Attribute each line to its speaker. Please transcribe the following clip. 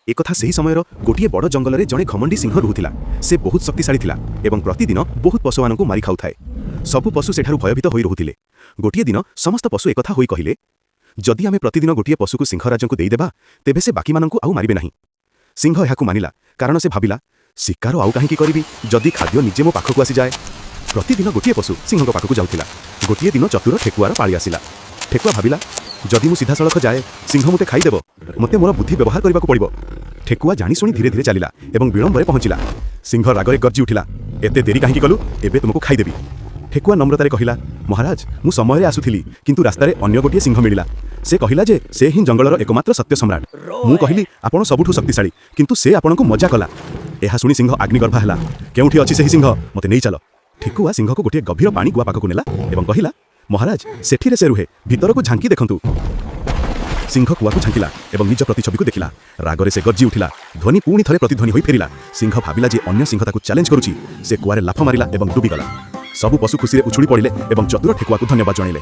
Speaker 1: ଏକଥା ସେହି ସମୟର ଗୋଟିଏ ବଡ଼ ଜଙ୍ଗଲରେ ଜଣେ ଘମଣ୍ଡି ସିଂହ ରହୁଥିଲା। ସେ ବହୁତ ଶକ୍ତିଶାଳୀ ଥିଲା ଏବଂ ପ୍ରତିଦିନ ବହୁତ ପଶୁମାନଙ୍କୁ ମାରି ଖାଉଥାଏ। ସବୁ ପଶୁ ସେଠାରୁ ଭୟଭୀତ ହୋଇ ରହୁଥିଲେ। ଗୋଟିଏ ଦିନ ସମସ୍ତ ପଶୁ ଏକଥା ହୋଇ କହିଲେ, ଯଦି ଆମେ ପ୍ରତିଦିନ ଗୋଟିଏ ପଶୁକୁ ସିଂହରାଜଙ୍କୁ ଦେଇଦେବା, ତେବେ ସେ ବାକିମାନଙ୍କୁ ଆଉ ମାରିବେ ନାହିଁ। ସିଂହ ଏହାକୁ ମାନିଲା, କାରଣ ସେ ଭାବିଲା, ଶିକାର ଆଉ କାହିଁକି କରିବି, ଯଦି ଖାଦ୍ୟ ନିଜେ ମୋ ପାଖକୁ ଆସିଯାଏ? ପ୍ରତିଦିନ ଗୋଟିଏ ପଶୁ ସିଂହଙ୍କ ପାଖକୁ ଯାଉଥିଲା। ଗୋଟିଏ ଦିନ ଚତୁର ଠେକୁଆର ପାଳି ଆସିଲା। ଠେକୁଆ ଭାବିଲା, ଯଦି ମୁଁ ସିଧାସଳଖ ଯାଏ, ସିଂହ ମୋତେ ଖାଇଦେବ। ମୋତେ ମୋର ବୁଦ୍ଧି ବ୍ୟବହାର କରିବାକୁ ପଡ଼ିବ। ଠେକୁଆ ଜାଣିଶୁଣି ଧୀରେ ଧୀରେ ଚାଲିଲା ଏବଂ ବିଳମ୍ବରେ ପହଞ୍ଚିଲା। ସିଂହ ରାଗରେ ଗର୍ଜି ଉଠିଲା, ଏତେ ଦେରି କାହିଁକି କଲୁ? ଏବେ ତୁମକୁ ଖାଇଦେବି। ଠେକୁଆ ନମ୍ରତାରେ କହିଲା, ମହାରାଜ, ମୁଁ ସମୟରେ ଆସୁଥିଲି, କିନ୍ତୁ ରାସ୍ତାରେ ଅନ୍ୟ ଗୋଟିଏ ସିଂହ ମିଳିଲା। ସେ କହିଲା ଯେ ସେ ହିଁ ଜଙ୍ଗଲର ଏକମାତ୍ର ସତ୍ୟ ସମ୍ରାଟ। ମୁଁ କହିଲି, ଆପଣ ସବୁଠୁ ଶକ୍ତିଶାଳୀ, କିନ୍ତୁ ସେ ଆପଣଙ୍କୁ ମଜା କଲା। ଏହା ଶୁଣି ସିଂହ ଅଗ୍ନିଗର୍ଭା ହେଲା। କେଉଁଠି ଅଛି ସେହି ସିଂହ? ମୋତେ ନେଇ ଚାଲ। ଠେକୁଆ ସିଂହକୁ ଗୋଟିଏ ଗଭୀର ପାଣି ଗୁଆ ପାଖକୁ ନେଲା ଏବଂ କହିଲା, ମହାରାଜ, ସେଠିରେ ସେ ରୁହେ। ଭିତରକୁ ଝାଙ୍କି ଦେଖନ୍ତୁ। ସିଂହ କୁଆକୁ ଝାଙ୍କିଲା ଏବଂ ନିଜ ପ୍ରତିଛବିକୁ ଦେଖିଲା। ରାଗରେ ସେ ଗର୍ଜି ଉଠିଲା। ଧ୍ୱନି ପୁଣି ଥରେ ପ୍ରତିଧ୍ୱନି ହୋଇ ଫେରିଲା। ସିଂହ ଭାବିଲା ଯେ ଅନ୍ୟ ସିଂହ ତାକୁ ଚ୍ୟାଲେଞ୍ଜ କରୁଛି। ସେ କୁଆରେ ଲାଫ ମାରିଲା ଏବଂ ଡୁବିଗଲା। ସବୁ ପଶୁ ଖୁସିରେ ଉଛୁଳି ପଡ଼ିଲେ ଏବଂ ଚତୁର ଠେକୁଆକୁ ଧନ୍ୟବାଦ ଜଣାଇଲେ।